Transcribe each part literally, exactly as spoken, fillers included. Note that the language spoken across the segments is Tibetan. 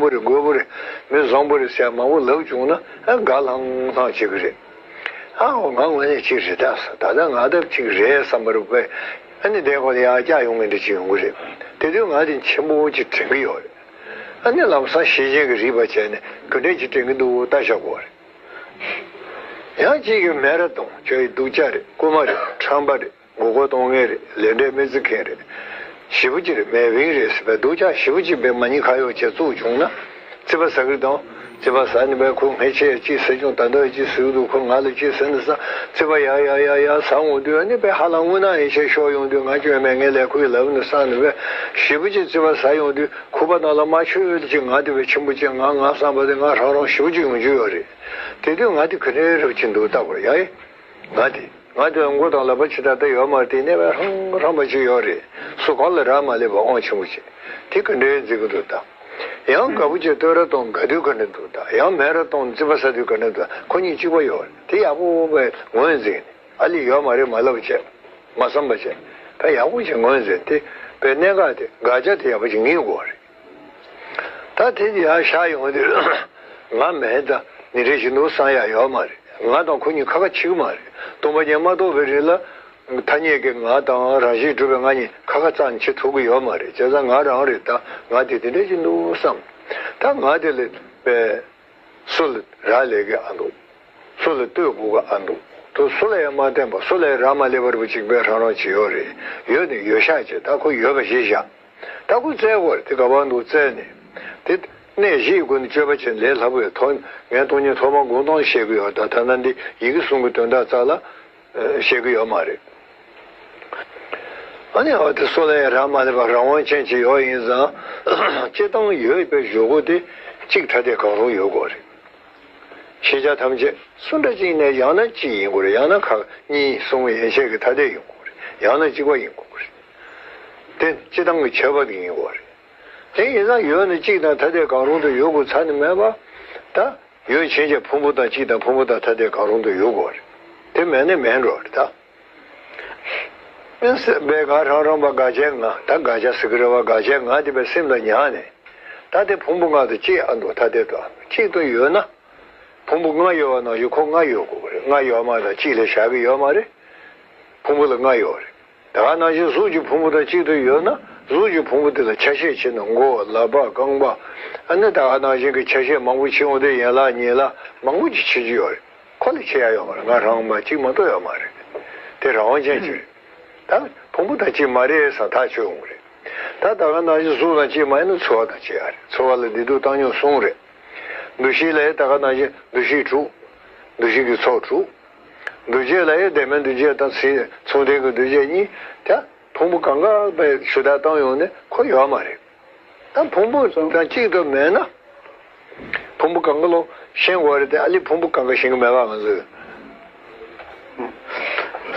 པོ་རེད། རྒོད་པོ་རེད། མི་བཟང་པོ་རེད་ཟེར་མང་པོ་ལབ་བྱུང་ན་ཨ་དགའ་ལྷང་ལྷང་བྱེད་ཀྱི་རེད། ཨ་འོ་ང་དངོས་གནས་གཅིག་རེད་ད། ད་ལྟ་ང་ད་གཅིག་རེད་བསམ་པ་རེད་པས། ཨ་ནི་དེ་ཁོ་ལ་ཡར་བཀྱག་ཡོང་མཁན་འདྲ་ཅིག་ཡོང་གི་རེད། དེ་དུས་ང་དེ་ཆེན་པོ་ཅིག་དྲན་གྱི་ཡོད་རེད། ཨ་ནི་ལམ་སང་ཤེས་བྱ་གི་རིག་པ་བྱས་ནས་ག་འདྲས་ཅིག་དྲན་གྱི་འདུག་ལྟ་བཞག་དགོས་རེད། ཡང་གཅིག་གིས་མེ་ར་གཏོང་ཁྱོད་ཡི་སྡུག་ཅག་རེད། རྐུན་མ་རེད། ཁྲམ་པ་རེད། མགོ་སྐོར་གཏོང་མཁན་རེད། ལས་འབྲས་མི་བརྩི་མཁན་རེད། ཞེ་པོ་ཅིག་རེད། མེ་བིང་རེད་ཟེར་བའི་སྡུག་ཅག་ཞེ་པོ་ཅིག་པའི་མ་ཉེས་ཁ་གཡོག་བྱས་བཙུགས་བྱུང་ན། རྩིས་པ་ཟ་གི་དང་། རྩིས་པ་ཟ་ནི་པའི་ཁོ་ངས་ཁྱེད་ཅིག་ཟེར་བྱུང་། ད་ལྟ་ཅིག་ཟེར་གི་འདུག་ཁོ་ང་ལ་ཅིག་ཟེར་ནི་ས། རྩིས་པ་ཡ་ཡ་ཡ་ཡ་ཟ་འོང་དུས་ཨ་ནི་པའི་ཧ་ལམ་དངོས་གནས་ཡིན་ཤས་ཤོར་ཡོང་དུས་ང་སྐྱོན་མེད་ངའི་ལས་ཁུར་ལབ་ནི་ས་ནི་པའི་ཞེ་པོ་ཅིག་རྩིས་པ་ཟ་ཡོང་དུས་ཁུག་པ་ནང་ལ་མ་ཆོད་ཅིག་ང་དེ་པའི་ཆེན་པོ་ཅིག་ང་ང་བསམ་པ་དེ་ང་རང་རང་ཞེ་པོ་ཅིག་ཡོང་རྒྱུ་ཡོད་རེད། དེ་དུས་ང་དེ་ག་འདྲའི་རབ་ཅིག་འདུག་ལྟ་བར་ཡ་ཡི། ང་དེ། ང་དེ་མགོ་དང་ལག་པ་ཇི་ལྟར་ལྟ་ཡོད་མ་རེད། དེ་གནས་པའི་ཧང་ཧྲང་པ་ཅིག་ཡོད་རེད། སུ་གང་ལ་རག་མ་ལས་པ་དབང་ཆེན་པོ་ཅིག་དེ་ག་འདྲའི་མཛེས་ཀྱི་འདུག་ད། ཡང་དགའ་པོ་ཅིག་བསྟོད་ར་གཏོང་དགའ་དུས་ག་འདྲ་འདུག་ད། ཡང་མེ་ར་གཏོང་རྩིས་པ་ཟ་དུས་ག་འདྲ་འདུག་ཁོ་གཉིས་གཅིག་པ་ཡོད་རེད། དེ་ཡག་པོ་བས་ངོས་འཛིན་ནས་ཨ་ལི་ཡོད་མ་རེད་མ་ལབ་བྱས། མ་བསམ་པ་བྱས། ད་ཡག་པོ་ཅིག་ངོས་འཛིན་དེ་པའི་གནད་འགག་དེ་དགག་བྱ་དེ་ཡག་པོ་ཅིག་ངེས་དགོས་རེད། ད་དེ་ཡར་བཞག་ཡོང་དུས་ང་མེད་ད་ནི་རེ་བཞིན་དུ་བསམ་ཡ་ཡོད་མ་རེད། ང་དང་ཁོ་གཉིས་ཁ་ཁ་འཆི་གི་མ་རེད། སྟོང་པ་ཉིད་མ་རྟོགས་པའི་རིང་ལ་ཐ་སྙད་ཀྱི་ང་དང་རང་བཞིན་གྲུབ་པའི་ང་གཉིས་ཁ་ཁ་རྩ་ནས་འཆི་ཐུབ་ཀྱི་ཡོད་མ་རེད། བྱས་ཙང་ང་རང་རེད་ད། ང་དེ་དེ་འདྲ་ཞིག་འདུག་བསམ། ད་ང་དེ་ལས་པའི་སུ་ལ་རག་ལས་ཀྱི་ཨ་འདུག་སུ་ལ་ལྟོས་དགོས་ཀྱི་ཨ་འདུག་དུ་སུ་ལ་ཡང་མ་བསྟན་པ་སུ་ལ་ཡང་རག་མ་ལས་པར་བུ་གཅིག་པའི་རང་རང་ཅི་ཡོད་རེད། ཡོད་ནི་ཡོད་ཤག་ཅེས་ད་ཁོ་ཡོད་པ་ཞིག་བཞག་ད་ཁོ་བཙལ་དགོས་རེད། དེ་ག་བར་འདུག་བཙལ་ནས། དེ་གནས་བཞིའི་སྒོ་ནས་སྤྱོད་པ་བྱས་ནས་ལས་སླ་པོ་ཡོད། ཐོག་ངས་སྟོང་ཉིད་ཐོག་མ་དགོངས་དོན་བཤད་ཀྱི་ཡོད། ད་ཐ་ན་འདི་ཡི་གེ་གསུང་གི་དོན་དག་རྩ་ལ་བཤད་ཀྱི་ཡོད་མ་རེད། ཨ་ནི་འོ་དེ་སོ་ལ་ཡང་རག་མ་ལས་པ་རང་དབང་ཅན་ཅིག་ཡོད་ཡིན་ཙང་། སྤྱིར་བཏང་ཡོད་པའི་གཞུག་གུ་དེ་གཅིག་ཐ་དད་གང་རུང་ཡོད་དགོས་རེད། ཤེས་བྱ་ཐམས་ཅད་སུ་འདྲ་ཅིག་ནས་ཡང་ན་གཅིག་ཡིན་དགོས་རེད། ཡང་ན་ཁག་གཉིས་གསུམ་ཡན་ཆད་ཀྱི་ཐ་དད་ཡིན་དགོས་རེད། ཡང་ན་གཅིག་པ་ཡིན་དགོས་རེད། དེ་སྤྱིར་བཏང་གི་ཁྱད་པར་དེ་ཡིན་དགོས་རེད། དེ་ཡིན་ཙང་ཡོད་ནི་གཅིག་དང་ཐ་དད་གང་རུང་དུ་ཡོད་དགོས་ཚར་ནི་མེད་པ། ད་ཡོད་ཕྱིན་ཆད་ཕུང་པོ་དང་གཅིག་དང་ཕུང་པོ་དང་ཐ་དད་གང་རུང་དུ་ཡོད་དགོས་རེད། དེ་མེད་ནི་མེད་འགྲོ་རེད་ད། ཨེ་ཟེར་བས་ང་རང་རང་པ་དགག་བྱའི་ང་ད་དགག་བྱ་ཟེར་གི་རེད་བ། དགག་བྱའི་ང་དེ་བས་སེམས་ལ་ཉར་ནས། ད་དེ་ཕུང་པོ་ལྔ་དང་གཅིག་ཨ་འདུག་ཐ་དད་དུ་ཨ་འདུག་གཅིག་ཏུ་ཡོད་ན། ཕུང་པོ་ལྔ་ཡོད་པ་ནང་བཞིན་ཁོ་ལྔ་ཡོད་དགོས་པ་རེད། ལྔ་ཡོད་མ་རེད་གཅིག་ལས་བཞག་གི་ཡོད་མ་རེད། ཕུང་པོ་ལ་ལྔ་ཡོད་རེད། ད་ག་ནང་བཞིན་གཟུགས་ཀྱི་ཕུང་པོ་དང་གཅིག་ཏུ་ཡོད་ན་གཟུགས་ཀྱི་ཕུང་པོ་དེ་ལ་ཆ་ཤས་ཕྱེ་ན་མགོ་ལག་པ་རྐང་པ། ཨ་ནི་ད་ག་ནང་བཞིན་གྱི་ཆ་ཤས་མང་པོ་ཕྱེ་འོང་དུས་ཡན་ལག་ཉིང་ལག་མང་པོ་ཅིག་ཕྱེ་རྒྱུ་ཡོད་རེད། ཁོ་ལ་ཕྱེ་ཡ་ཡོད་མ་རེད། ང་རང་མ་གཅིག་མ་གཏོགས་ཡོད་མ་རེད། དེ་རང་དབང་ཅན་ཅིག་རེད། ད་ཕུང་པོ་དང་གཅིག་མ་རེད་བསམ་ཐག་ཆོད་འོང་གི་རེད། ད་ད་ག་ནང་བཞིན་གཟུགས་དང་གཅིག་མ་ཡིན་ན་ཚོར་བ་དང་གཅིག་ཡ་རེད། ཚོར་བ་ལ་བདེ་སྡུག་བཏང་སྙོམས་གསུམ་རེད། འདུ་ཤེས་ལ་ཡང་ད་ག་ནང་བཞིན་འདུ་ཤེས་དྲུག་འདུ་ཤེས་ཀྱི་ཚོགས་དྲུག་འདུ་བྱེད་ལ་ཡང་ལྡན་མིན་འདུ་བྱེད་དང་ཚིག་མཚུངས་ལྡན་གྱི་འདུ་བྱེད་གཉིས། ད་ཕུང་པོ་གང་ག་པའི་ཞུ་དག་བཏང་ཡོང་ནས་ཁོ་ཡོད་མ་རེད། ད་ཕུང་པོ་དང་གཅིག་ཏུ་མེད་ན། ཕུང་པོ་གང་ག་ལོ་ཤེས་དགོས་རེད་དེ། ཨ་ལི་ཕུང་པོ་གང་ག་ཤེས་གི་མེད་པ་ང་ཚོས།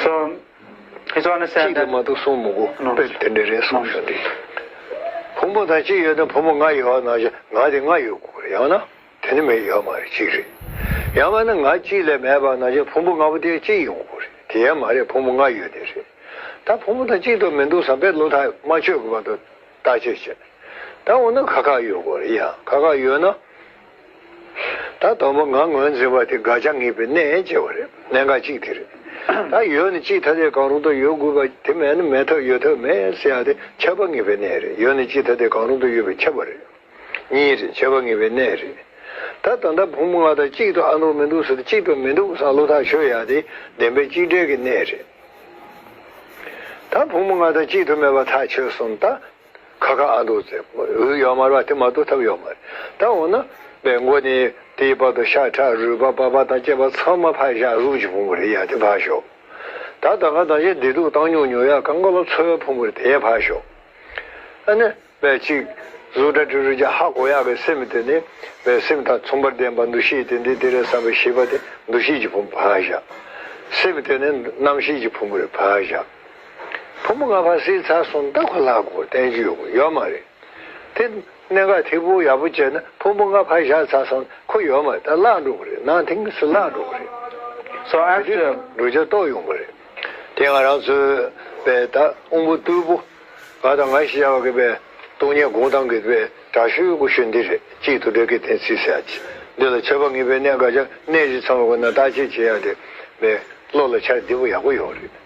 So, it's understand གཅིག་ལས་that མ་གཏོགས་གསུམ་མི་དགོས། No. དཔེ་དེ་འདྲ་རེད་གསུངས་ཤག་འདི། ཕུང་པོ་དང་གཅིག་ཡོད་ན་ཕུང་པོ་ལྔ་ཡོད་པ་ནང་བཞིན་ང་དེ་ལྔ་ཡོད་དགོས་རེད། ཡང་ན་དེ་ནི་མེད་ཡོད་མ་རེད། གཅིག་རེད། ཡང་མིན་ན་ང་གཅིག་ལས་མེད་པ་ནང་བཞིན་ཕུང་པོ་ལྔ་པོ་དེ་གཅིག་ཡོང་དགོས་རེད། དེ་ཡང་མ་རེད། ཕུང་པོ་ལྔ་ཡོད་དེ་རེད། ད་ཕུང་པོ་དང་གཅིག་ཏུ་མི་འདུག་བསམ་པའི་བློ་ཐག་མ་ཆོད་དགོས་པ་དང་། བརྟག་དཔྱད་བྱས། ད་འོ་ན་ཁ་ཁ་ཡོད་དགོས་རེད་ཡ། ཁ་ཁ་ཡོད་ན། ད་དང་པོ་ང་ངོས་འཛིན་པ་དེ་དགག་བྱ་ངེས་པའི་གནས་ཅེས་པ་རེད། གནད་འགག་གཅིག་དེ་རེད། ད་ཡོད་ནི་གཅིག་ཐ་དད་གང་རུང་དུ་ཡོད་དགོས་པ་དེ་མེད་ན་མེད་ཐབས་ཡོད་ཐབས་མེད་ཟེར་ཡ་དེ་ཁྱབ་པ་ངེས་པའི་གནས་རེད། ཡོད་ནི་གཅིག་ཐ་དད་གང་རུང་དུ་ཡོད་པའི་ཁྱབ་པ་རེད། གཉིས་རེད། ཁྱབ་པ་ངེས་པའི་གནས་རེད། ད་ད་ལྟ་ཕུང་པོ་ལྔ་དང་གཅིག་ཏུ་ཨ་འདུག་མི་འདུག་ཟེར་ཏེ་གཅིག་ཏུ་མི་འདུག་བསམ་བློ་ཐག་ཆོད་ཡ་དེ་བདེན་པའི་གཅིག་འབྲེལ་གྱི་གནས་རེད། ད་ཕུང་པོ་ལྔ་དང་གཅིག་ཏུ་མེད་པ་ཐག་ཆོད་སོང་། ད་ཁ་ཁ་ཨ་འདུག་ཟེར་འོས་ཡོད་མ་རེད་པ། དེ་མ་གཏོགས་ཐབས་ཡོད་མ་རེད། ད་འོ་ན་པའི་མགོ་ནས་དེའི་བར་དུ་ཤ་ཁྲག་རུས་པ་པགས་པ་དང་བཅས་པ་ཚང་མ་ཕར་བཞག་གཟུགས་ཀྱི་ཕུང་པོ་རེད་ཡ། དེ་ཕར་ཞོག་ད་ད་ག་ད་གཞན་བདེ་སྡུག་བཏང་སྙོམས་མྱོང་ཡ་གང་ག་ལ་ཚོར་བའི་ཕུང་པོ་རེད། དེ་ཡང་ཕར་ཞོག་ཨ་ནི་པའི་གཅིག་གཟུགས་སྒྲ་དྲི་རོ་རེག་བྱ་ཧ་གོ་ཡག་གི་སེམས་དེ་ནི་པའི་སེམས་དང་མཚུངས་པར་ལྡན་པ་འདུ་ཤེས་དེ་འདི་དེ་རེད་བསམ་པའི་ཤེས་པ་དེ་འདུ་ཤེས་ཀྱི་ཕུང་པོ་ཕར་བཞག་སེམས་དེ་ནི་རྣམ་ཤེས་ཀྱི་ཕུང་པོ་རེད། ཕར་བཞག་ཕུང་པོ་ལྔ་ཕར་བསལ་ཚར་སོང་། ད་ཁོ་བརླག་དགོས་བསྟན་རྒྱུ་ཡོད་ཡོད་མ་རེད། དེ་གནད་འགག་ཐིག་པོ་ཡག་པོ་བྱས་ན་ཕུང་པོ་ལྔ་ཕར་བཞག་ཚར་སོང་། ཁོ་ཡོད་མ་རེད། ད་བརླག་འགྲོ་གི་རེད། ནང་དེང་གི་སུ་བརླག་འགྲོ་གི་རེད། So དེ་དུས་after འགྲོ་བྱ་རྟོགས་ཡོང་གི་རེད། དེ་ང་རང་ཚོའི་པའི་ད་དབང་པོ་རྟུལ་པོ་ང་དང་ང་ཞེས་བྱ་བ་གི་པའི་ གཏོང་ཉན་དགོངས་དང་གི་པའི་དྲག་ཤོས་ཀྱི་ཤོད་འདི་རེད། གཅིག་ཏུ་འབྲེལ་གྱི་དེ་རྩིས་ཟེར་ཡ་ཅི། འདི་ལ་ཆོས་པ་ངེས་པའི་གནས་ག་ཅག་གནས་གཞི་ཚང་བ་ན་བརྟག་དཔྱད་བྱེད་ཡ་དེ་པའི་བློ་ལ་འཆར་བདེ་པོ་ཡག་པོ་ཡོད་རེད།